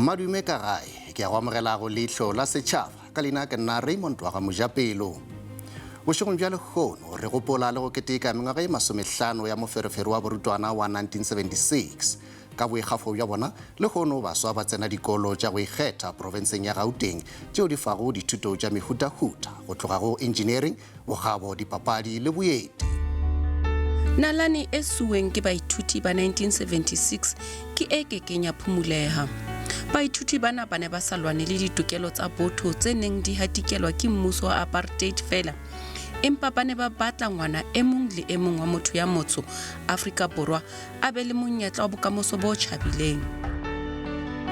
Madume ka gae, ke a go amogela go Leihlo la Setšhaba. Ka leina ke nna Raymond wa ga Mojapelo. Bošegong bja lehono re gopola le go keteka mengwaga e masomehlano ya moferefere wa borutwana wa 1976. Ka boikgafo bja bona, lehono baswa ba tsena dikolo tša go ikgetha profenseng ya Gauteng tšeo di fago dithuto tša mehutahuta go tloga go engineering, bokgabo, dipapadi le boeti. Nalane e suweng ke baithuti ba 1976 ke e ke keng ya phumuleha. Baithuti bana ba ne ba sa lwane le ditokelo tsa botho tse neng di hatikelwa ke mmuso wa apartheid feela, empa ba ne ba batla ngwana e mong le e mong wa motho ya motsho Afrika Borwa a be le monyetla wa bokamoso bo tjhabileng.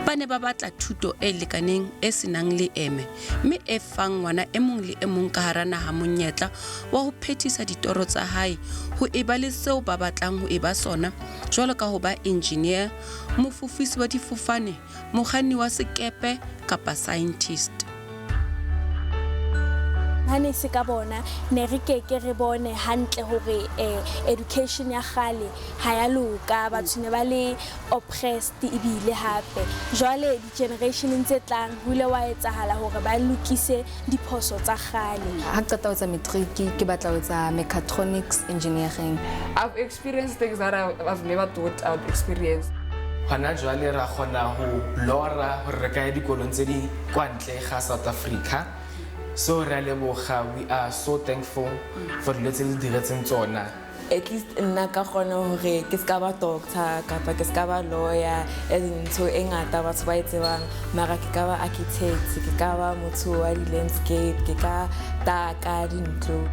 Ba ne ba batla thuto e lekaneng e se nang leeme mme e fang ngwana e mong le e mong ka hara naha monyetla wa ho phethisa ditoro tsa hae, ho eba le seo ba batlang ho eba sona, jwalo ka ho ba engineer, mofofisi wa difofane, mokganni wa sekepe kapa scientist. Ha ne se ka bona ne re ke ke re bone hantle hore education ya kgale ha ya loka, batho ne ba le oppressed ebile hape. Jwale di-generationeng tse tlang ho ile wa etsahala hore ba lokise diphoso tsa kgale. Ha ke qeta ho etsa matric ke batla ho etsa mechatronics engineering. I've experienced things that I've never thought I'd experience. Hona jwale ra kgona ho lora hore re ka ya dikolong tse ding kwa ntle ga South Africa. So re a leboga, we are so thankful for dilo tse le diretseng tsona. At least nna ka kgona hore ke ska ba doctor kapa ke ska ba lawyer, as in ntho e ngata batho ba e tsebang, mara ke ka ba architect, ke ka ba motho wa di-landscape, ke ka taka dintlo.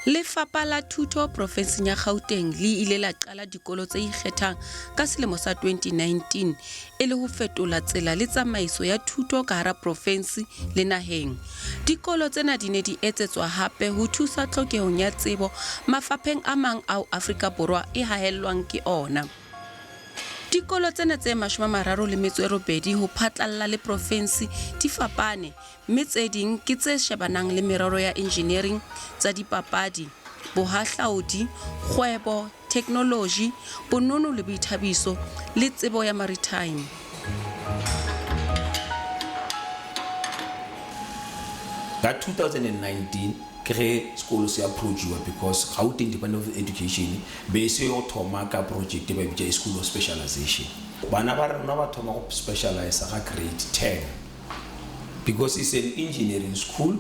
Lefapha la Thuto profenseng ya Gauteng le ile la qala dikolo tse ikgethang ka selemo sa 2019 e le ho fetola tsela le tsamaiso ya thuto ka hara profensi le naheng. Dikolo tsena di ne di etsetswa hape ho thusa tlhokehong ya tsebo mafapheng a mang ao Afrika Borwa e hahellwang ke ona. Dikolo tsena tse 38 ho phatlalla le profensi di fapane, mme tse ding ke tse shebanang le merero ya engineering, tsa dipapadi, bohahlaodi, kgwebo, theknoloji, bonono le boithabiso, le tsebo ya maritime. Ka 2019 ke ge sekolo se approachiwa because Gauteng Department of Education be se yo thoma ka project e ba bitša school of specialization. Bana ba rena ba thoma go specialize ga grade 10 because it's an engineering school.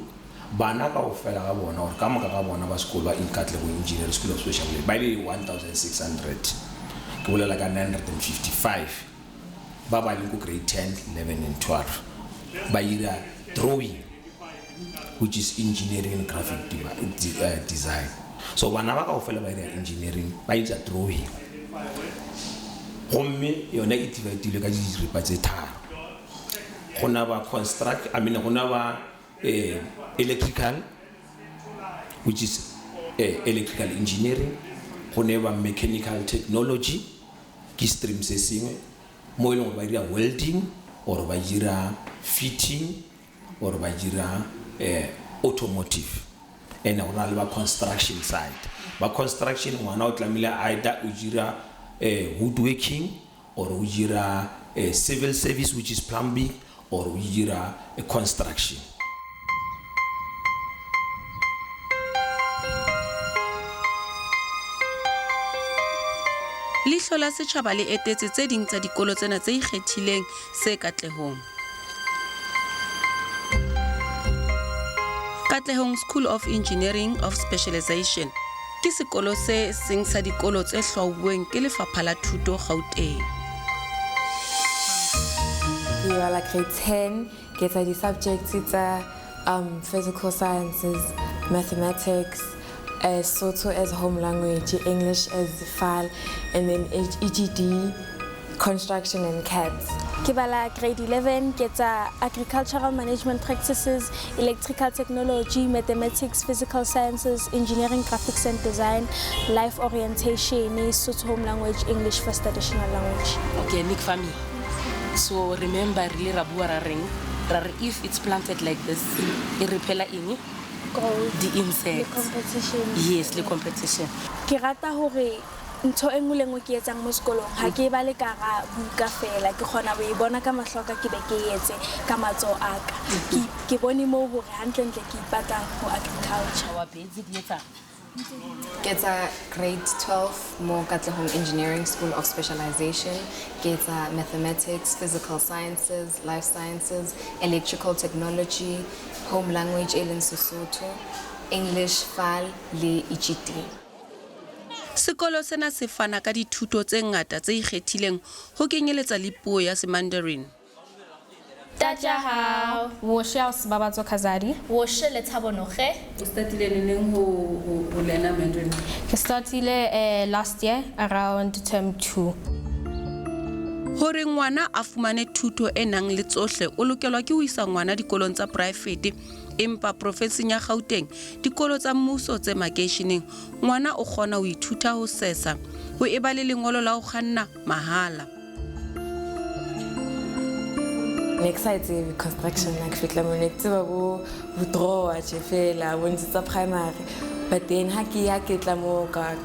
Bana kaofela ga bona or ka moka ga bona ba sekolo ba Katlehong Engineering School of Specialization ba le 1600, ke bolela ka 955 ba ba leng ko grade 10, 11 and 12 ba ira drawing, which is engineering and graphic design. So bana ba kaofela ba ira engineering, ba etsa drawing, gomme yona e dividilwe ka diripa tse tharo. Go na ba construct, I mean go na ba electrical, which is electrical engineering, go ne ba mechanical technology ke stream se sengwe mo e leng gore ba dira welding or ba dira fitting or ba dira automotive. And go na le ba construction side. Ba construction ngwana o tlamehile either o dira woodworking or o dira civil service, which is plumbing, or o dira construction. Leihlo la Setjhaba le etetse tse ding tsa dikolo tsena tse ikgethileng se Katlehong. Katlehong School of Engineering of Specialization ke sekolo se seng sa dikolo tse hlwauweng ke Lefapha la Thuto Gauteng. Ke bala grade 10, ke etsa di-subjects tsa physical sciences, mathematics, Sotho as home language, English as file, and then EGD, construction and CADS. Ke bala grade 11, ke etsa agricultural management practices, electrical technology, mathematics, physical sciences, engineering, graphics and design, life orientation, Sotho home language, English first additional language. Organic farming. So remember, re ile ra bua ra reng? Ra re if it's planted like this, e repela eng? Growth. Di-insects. Le competition. Yes, le competition. Ke rata hore ntho e nngwe le nngwe ke etsang mo sekolong ga ke e bale ka ga buka fela, ke kgona go e bona ka mahlo a ka, ke be ke e etse ka matsoho a ka. Ke bone moo hore hantlentle ke ipatlang ho agriculture. Wa betse di etsa? Ke etsa grade 12 mo Katlehong Engineering School of Specialization. Ke etsa mathematics, physical sciences, life sciences, electrical technology, home language e leng Sesotho, English, FAL le EGT. Sekolo sena se fana ka dithuto tse ngata tse ikgethileng ho kenyeletsa le puo ya Semandarin. 大家好， 我是Sebabatso Kazadi. 我是 Lethabo Noge. O startile neneng ho learna Mandarin? Ke startile last year around term 2. Hore ngwana a fumane thuto e nang le tsohle, o lokelwa ke ho isa ngwana dikolong tsa poraefete, empa profenseng ya Gauteng, dikolo tsa mmuso tse makeisheneng, ngwana o kgona ho ithuta ho sesa, ho eba le lengolo la ho kganna mahala. Ne ke sa e tsebe construction ha ke fihla mo, ne ke tseba bo drawer tje fela, bo ntho tsa primary. But then ha ke ya ke tla mo ka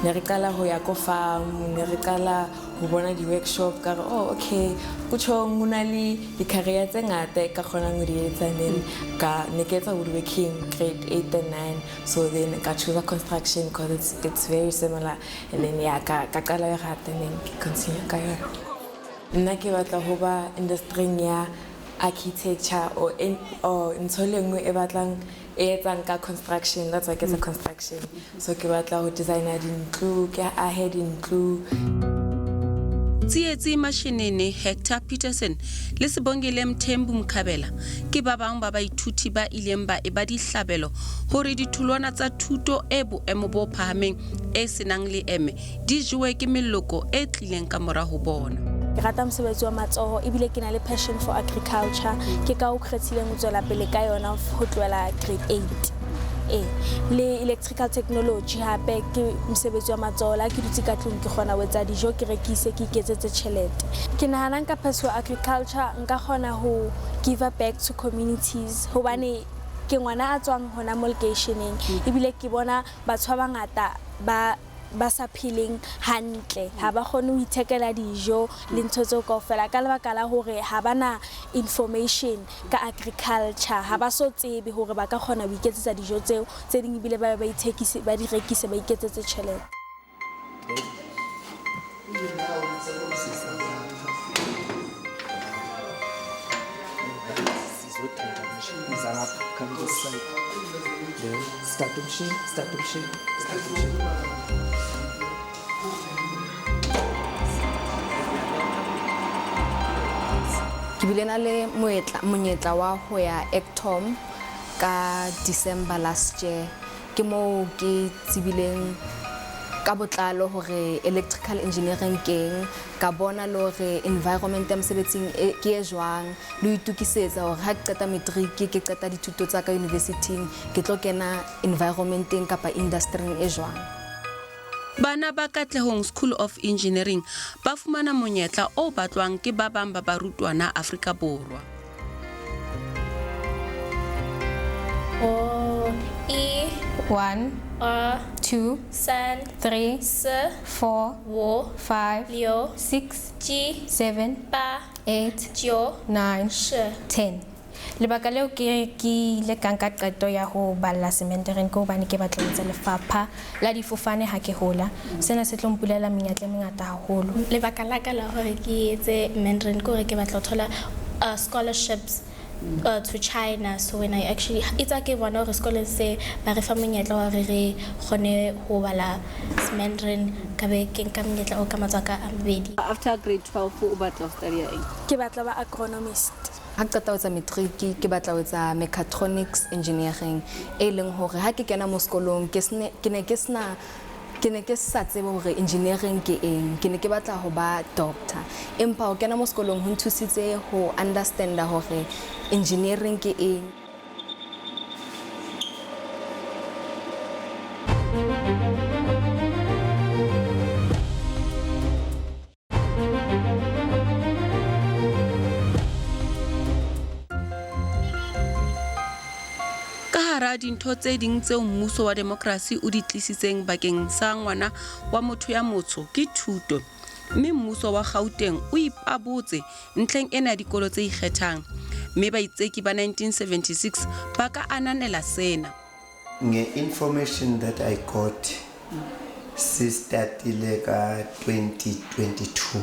ne re qala ho ya ko farm, ne re qala ho bona di-workshop, ka re, oh, okay, ko tjhong ho na le di-career tse ngata e ka kgonang ho di etsa. Then ka ne ke etsa woodworking grade 8 and 9, so then ka choose construction because it's very similar. And then yeah, ka qala e rata, and then ke continue ka yona. Nna ke batla ho ba industry-ing ya architecture or in, or ntho le nngwe e batlang e etsang ka construction. That's why ke etsa construction. So ke batla ho designer dintlo, ke ahe dintlo. Tsietsi Mashinini, Hector Peterson le Sibongile Mthembu Mkhabela ke ba bang ba baithuti ba ileng ba eba dihlabelo hore ditholwana tsa thuto e boemo bo phahameng e senang leeme di jewe ke meloko e tlileng ka mora ho bona. Ke rata mosebetsi wa matsoho ebile ke na le passion for agriculture. Ke ka o kgethileng ho tswela pele ka yona ho tlohela grade 8. Le electrical technology hape ke mosebetsi wa matsoho, la ke dutse ka tlung ke kgona ho etsa dijo, ke rekise, ke iketsetse tjhelete. Ke nahana nka pursue agriculture, nka kgona ho give back to communities hobane ke ngwana a tswang hona mo lekeisheneng, ebile ke bona batho ba bangata ba sa pheleng hantle, ha ba kgone ho ithekela dijo le ntho tseo kaofela ka lebaka la hore ha ba na information ka agriculture, ha ba so tsebe hore ba ka kgona ho iketsetsa dijo tseo, tse ding ebile ba be ba ithekise, ba di rekise, ba iketsetse tjhelete. Start the machine, start the machine. Ke bile na le monyetla wa ho ya Actom ka December last year. Ke moo ke tsebileng ka botlalo hore electrical engineering keng, ka bona le hore environment ya mosebetsing ke e jwang, le ho itokisetsa hore ha ke qeta matric, ke qeta dithuto tsa ka university-ing, ke tlo kena environment-eng kapa industry-ing e jwang. Bana ba Katlehong School of Engineering ba fumana monyetla o batlwang ke ba bang ba barutwana Afrika Borwa. O, E, 1, R, 2, 3, 3, 4, 4, 5, 5, 6, 6, 7, 7, 8, 8, 9, 9, 10. 10. Lebaka leo ke ile ka nka qeto ya ho balla Semandarin ke hobane ke batla ho etsa lefapha la difofane ha ke hola. Sena se tlo mpulela menyetla e mengata haholo. Lebaka la ka la hore ke etse Mandarin ke hore ke batla ho thola scholarships to China. So when I actually, it's like bona hore sekolong se ba re fa monyetla wa hore re kgone ho bala Mandarin, ka be ke nka monyetla o ka matsoho a ka a mabedi. After grade 12 o batla ho study eng? Ke batla ba agronomist. Ha ke qeta ho etsa matric, ke batla ho etsa mechatronics engineering, e leng hore ha ke kena mo sekolong, ke ne ke sena Ke ne ke sa tsebe hore engineering ke eng, ke ne ke batla ho ba doctor, empa ho kena mo sekolong ho nthusitse ho understanda hore engineering ke eng. Ka hara dintho tse ding tseo mmuso wa demokrasi o di tlisitseng bakeng sa ngwana wa motho ya motsho ke thuto, mme mmuso wa Gauteng o ipabotse ntlheng ena ya dikolo tse ikgethang, mme baitseki ba 1976 ba ka ananela sena. Nge-information that I got, si-startile ka-2022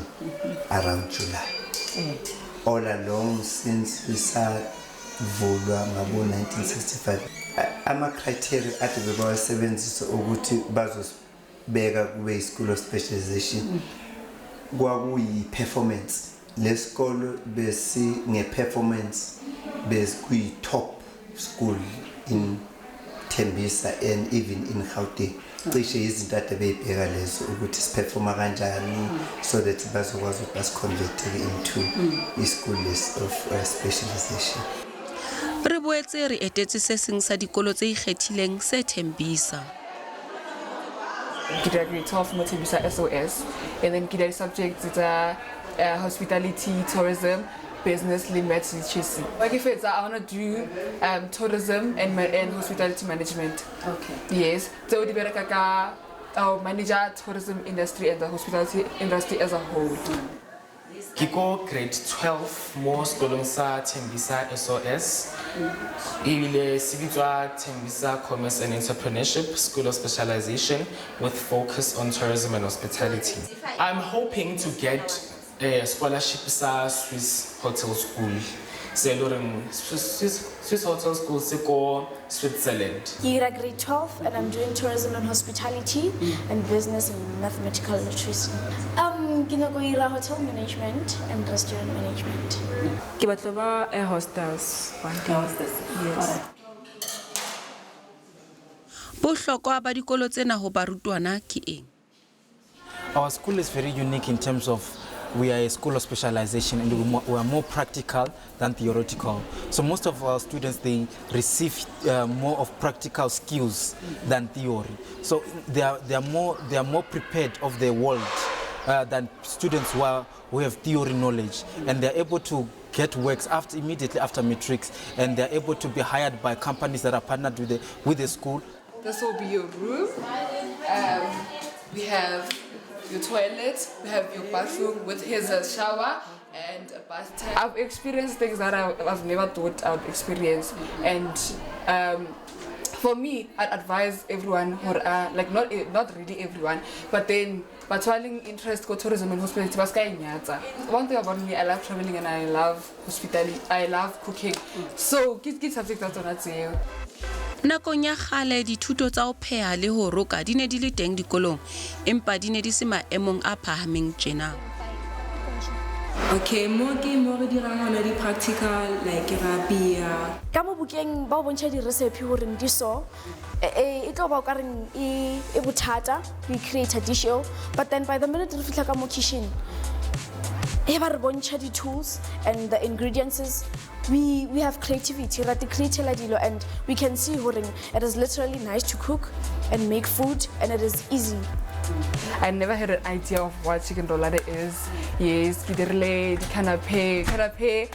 around July. All along since sisavulwa ngabo-1965, ama-criteria ade bebawasebenzisa ukuthi bazosibeka kube i-school of specialization kwakuyi-performance. Lesikolo besinge-performance besikuyi-top school in Tembisa and even in Gauteng. Cishe izinto ade beyibheka lezo ukuthi siperforma kanjani so that bazokwazi ukuthi basiconvert into i-school of specialization. Re boetse re etetse se seng sa dikolo tse ikgethileng se Tembisa. Ke dira grade 12 mo Tembisa SOS, and then ke dira di-subjects tsa hospitality, tourism, business le maths literacy. Fa ke fetsa, I want to do tourism and hospitality management. Yes, tseo di bereka ka manager tourism industry and the hospitality industry as a whole. Ke ko grade 12 mo sekolong sa Tembisa SOS, ebile se bitswa Tembisa Commerce and Entrepreneurship School of Specialization with focus on tourism and hospitality. I'm hoping to get a scholarship sa Swiss Hotel School, se e le horeng Swiss Hotel School se ko Switzerland. Ke dira grade 12 and I'm doing tourism and hospitality and business and mathematical literacy. Ke nyako dira hotel management and restaurant management. Ke batla ba air hostess one day. Air hostess. Yes. Bohlokwa ba dikolo tsena ho barutwana ke eng? Our school is very unique in terms of we are a school of specialization and we are more practical than theoretical. So most of our students, they receive more of practical skills than theory. So they are more prepared of the world than students who have theory knowledge, and they are able to get works immediately after matrics, and they are able to be hired by companies that are partnered with the school. This will be your room. We have your toilet, we have your bathroom with his shower and a bathtub. I've experienced things that I've never thought I'd experience, and for me, I'd advise everyone who are, like not really everyone, but then but while interest go tourism and hospitality, ba ska e nyatsa. One thing about me, I love traveling and I love hospitality, I love cooking. So ke subject tsa tsona tseo. Nakong ya kgale dithuto tsa ho pheha le ho roka di ne di le teng dikolong, empa di ne di se maemong a phahameng tjena. Okay, mo ke mo re dirang hona di-practical, like ra apea. Ka mo bukeng ba o bontšha di-recipe gore di so, e tlo ba o ka reng e bothata we create a dish eo, but then by the minute re fihla ka mo kitchen, e ba re bontšha di-tools and the ingredients, we have creativity, ra ti-createla dilo, and we can see gore it is literally nice to cook and make food, and it is easy. I never had an idea of what chicken roulade is. Yes, ke dirile di-canapé, canapé,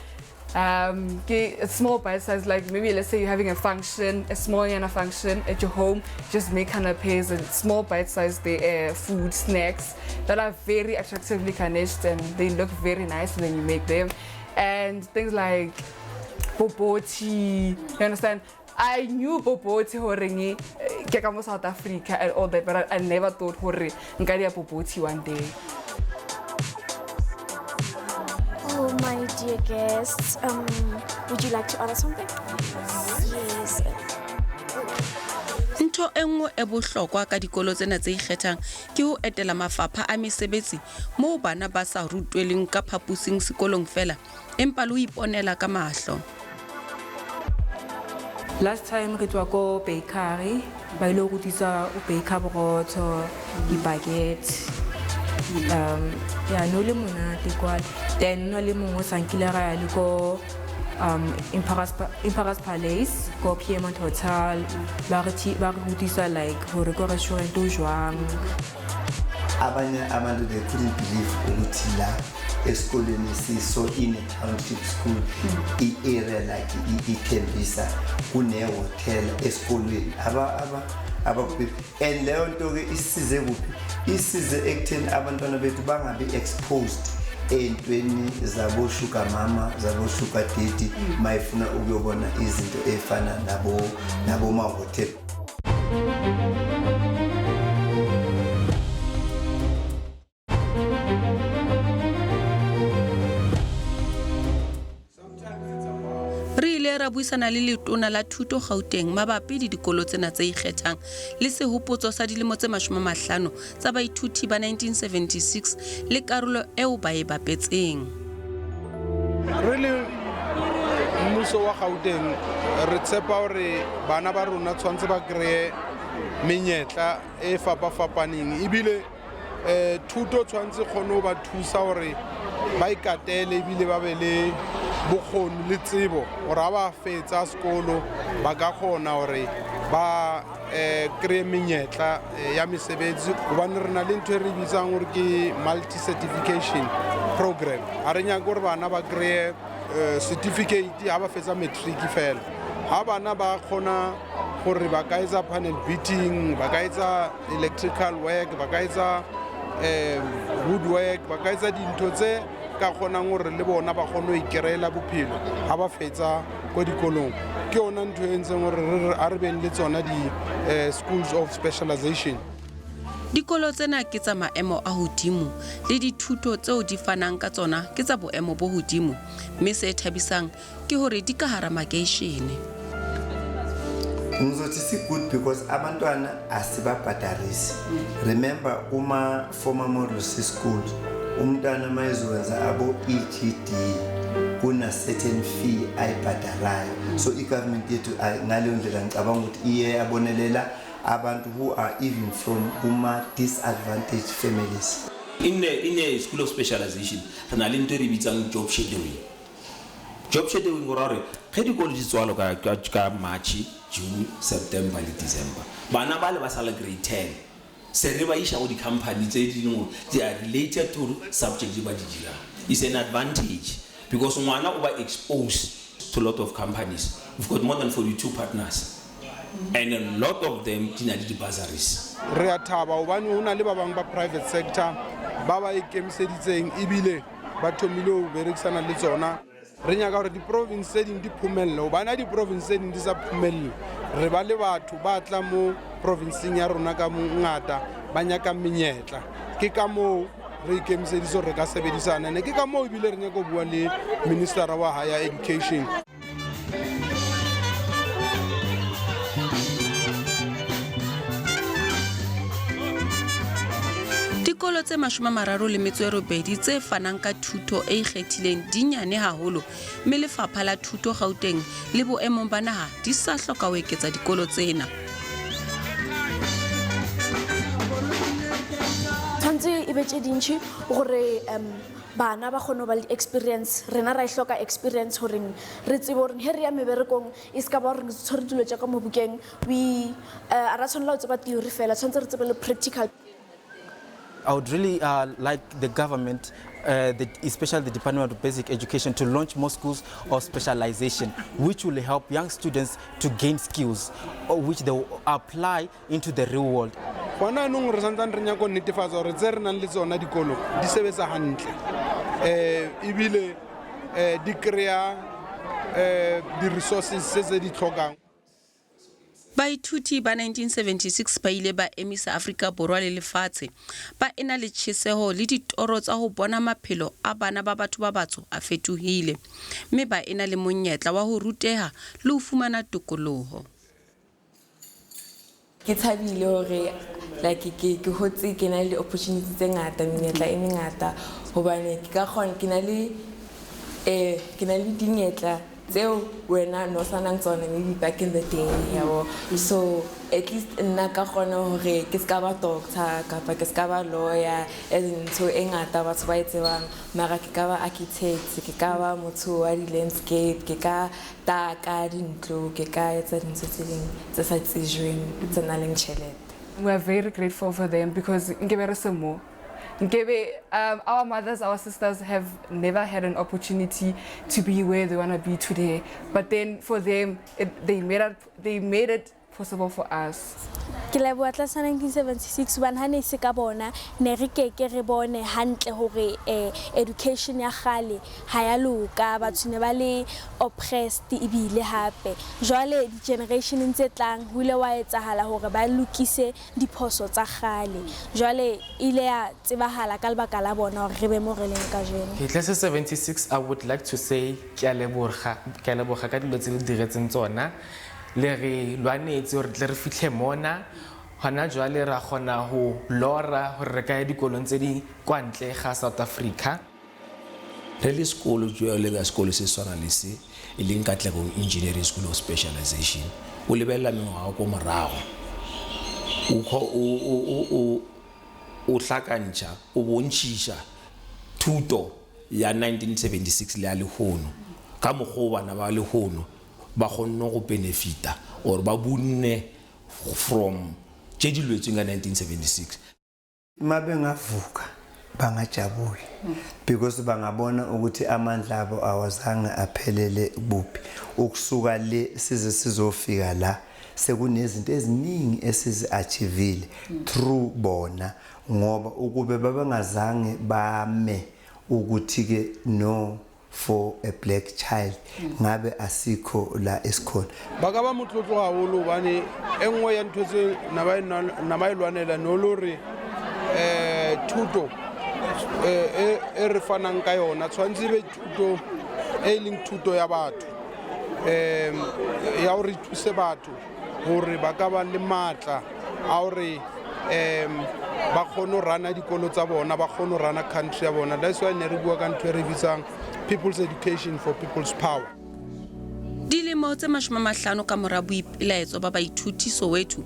ke a small bite size, like maybe let's say you're having a function, a small yana function at your home, just make canapés and small bite size food, snacks that are very attractively garnished and they look very nice when you make them. And things like bobotie, you understand? I knew bobotie horeng ke ka mo South Africa and all that, but I never thought hore nka dia bobotie one day. Oh, my dear guests, would you like to order something? Yes. Ntho e nngwe e bohlokwa ka dikolo tsena tse ikgethang ke ho etela mafapha a mesebetsi moo bana ba sa rutweleng ka phaposing sekolong feela, empa le ho iponela ka mahlo. Last time re tswa ko bakery, ba ile go rutisa o baker borotho, di-baguette. Yeah, no le monate kwa. Then no le mongwe sa nkile ra ya le ko Emperor's Palace, ko Piermont Hotel, ba re rutisa like hore ko restaurant o jwang. Abanye abantu they couldn't believe ukuthi la esikoleni siso in a township school, i-area like iThembisa kune hotel esikolweni aba and leyo nto ke isize kuphi? Isize ekutheni abantwana bethu bangabi exposed ey'ntweni zabo sugar mama, zabo sugar daddy, mayifuna ukuyobona izinto ey'fana nabo ma-hotel. Re ile ra buisana le letona la thuto Gauteng mabapi le dikolo tsena tse ikgethang le sehopotso sa dilemo tse 50 tsa baithuti ba 1976 le karolo eo ba e bapetseng. Re le mmuso wa Gauteng re tshepa hore bana ba rona tshwanetse ba kreye menyetla e fapafapaneng, ebile thuto tshwanetse kgone ho ba thusa hore ba ikatele ebile ba be le bokgoni le tsebo hore ha ba fetsa sekolo ba ka kgona hore ba kreye menyetla ya mesebetsi, hobane re na le ntho e re bitsang hore ke multi certification program. Ha re nyake hore bana ba kreye certificate ha ba fetsa matric fela. Ha bana ba kgona hore ba ka etsa panel beating, ba ka etsa electrical work, ba ka etsa woodwork, ba ka etsa dintho tse ka kgonang hore le bona ba kgone ho ikerela bophelo ha ba fetsa ko dikolong. Ke yona ntho e entseng hore re beng le tsona di schools of specialization. Dikolo tsena ke tsa maemo a hodimo le dithuto tseo di fanang ka tsona ke tsa boemo bo hodimo, mme se thabisang ke hore di ka hara makeishene. Ngizothi si-good because abantwana asibabhadarisi. Remember uma former model C school umntwana mayezowenza abo EGD kuna certain fee ayibhadarayo. So i-government yethu ngaleyo ndlela ngicabanga ukuthi iye yabonelela abantu who are even from kuma disadvantaged families. In a school of specialization re na le ntho e re bitsang job shadowing. Job shadowing go ra gore ge dikolo di tswalo ka March, June, September le December, bana ba le ba sala grade 10 se re ba isha go di-company tse di leng gore they are related to subject ba di dirang. It's an advantage because ngwana o ba exposed to a lot of companies. We've got more than 42 partners and a lot of them di na le di-bursaries. Re a thaba hobane ho na le ba bang ba private sector ba ba ikemiseditseng ebile ba thomile ho berekisana le tsona. Re nyaka hore di-province tse ding di phomelle, hobane ha di-province tse ding di sa phomelle re ba le batho ba tla mo provinceng ya rona ka mongata ba nyaka menyetla. Ke ka moo re ikemiseditse hore re ka sebedisana, ne ke ka moo ebile re nyaka ho bua le minister wa higher education. Dikolo tse 38 tse fanang ka thuto e ikgethileng di nyane haholo, mme lefapha la thuto Gauteng le boemong ba naha di sa hloka ho eketsa dikolo tsena. Tshwanetse e be tse dintsi gore bana ba kgone ho ba le experience. Rena ra e hloka experience horeng re tsebe hore he re ya meberekong e se ka ba hore re tshwere dilo tsa ka mo bukeng. We a ra tshwanela ho tseba theory fela, tshwanetse re tsebe le practical. I would really like the government, especially the Department of Basic Education, to launch more schools of specialization, which will help young students to gain skills, which they will apply into the real world. Hona nong re santsane re nyaka ho netefatsa hore tse re nang le tsona dikolo di sebetsa hantle, ebile di kry-a di-resources tse di tlhokang. Baithuti ba 1976 ba ile ba emisa Afrika Borwa le lefatshe ba ena le tjheseho le ditoro tsa ho bona maphelo a bana ba batho ba batsho a fetohile, mme ba ena le monyetla wa ho ruteha le ho fumana tokoloho. Ke thabile hore like ke hotse ke na le opportunity tse ngata, menyetla e mengata, hobane ke ka kgona ke na le dinyetla Tseo wena no sanang tsona maybe back in the day, yabo. So at least nna ka kgona hore ke ska ba doctor kapa ke ska ba lawyer, as in ntho e ngata batho ba e tsebang, mara ke ka ba architect, ke ka ba motho wa di-landscape, ke ka taka dintlo, ke ka etsa dintho tse ding tse sa tsejweng tse nang le tjhelete. We are very grateful for them because nkebe re se mo. Nkebe, our mothers, our sisters have never had an opportunity to be where they want to be today. But then for them, they made it possible for us. Ke leboha tlasa 1976 hobane ha ne se ka bona ne re keke re bone hantle hore education ya kgale ha ya loka, batho ne ba le oppressed ebile hape. Jwale di-generationeng tse tlang ho ile wa etsahala hore ba lokise diphoso tsa kgale. Jwale ile ya tsebahala ka lebaka la bona hore re be mo re leng kajeno. Ke class 76, I would like to say ke a leboga, ke a leboga ka dilo tse le diretseng tsona. Le re lwanetse hore tle re fitlhe mona. Hona jwale ra kgona ho lora hore re ka ya dikolong tse ding kwa ntle ga South Africa. Re le sekolo jwale ka sekolo se tshwana le se, e leng Katlehong Engineering School of Specialization, o lebella mengwaga ko morago, o hlakantšha, o bontšhiša thuto ya 1976 le ya lehono, ka mokgwa o bana ba lehono ba kgonne go benefita or ba bunne from tše di lwetsweng ka 1976. Mabengavuka bangajabula because bangabona ukuthi amandla abo awazange aphelele kuphi, ukusuka le size sizofika la sekunezinto eziningi esizi-achievile through bona, ngoba ukube babengazange bame ukuthi ke no for a black child ngabe asikho la esikhona. Ba ka ba motlotlo haholo hobane e nngwe ya ntho tse na ba e lwanela no le hore, thuto, e re fanang ka yona tshwanetse e be thuto e leng thuto ya batho, ya hore e thuse batho hore ba ka ba le matla a hore, ba kgone ho rana dikolo tsa bona, ba kgone ho rana country ya bona. That's why ne re bua ka ntho e re bitsang people's education for people's power. Dilemo tse 50 ka mora boipelaetso ba baithuti Soweto,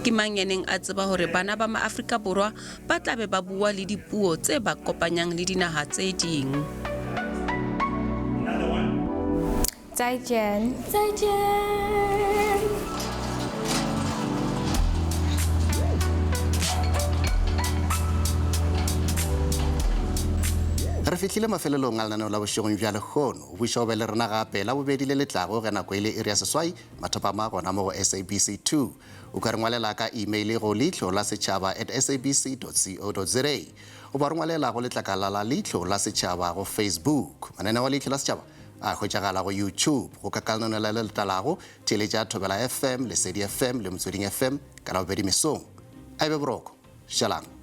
ke mang ya neng a tseba hore bana ba maAfrika Borwa ba tla be ba bua le dipuo tse ba kopanyang le dinaha tse ding. 再见。 再见。 Re fihlile mafelelong a lenaneo la bošegong bja lehono. O buša o be le rena gape la bobedi le letlago ge nako e le iri ya 8 mathapama gona mo go SABC 2. O ka re ngwalela ka email go leihlo la setšhaba at s a b c dot c o dot z a. O ba re ngwalela go letlakala la leihlo la setšhaba go Facebook. Mananeo a leihlo la setšhaba a hwetšagala go YouTube. Go ka ka lenaneo le le latelago, theeletša Thobela FM, Lesedi FM le Motsweding FM ka Labobedi mesong. A e be boroko. Šalang.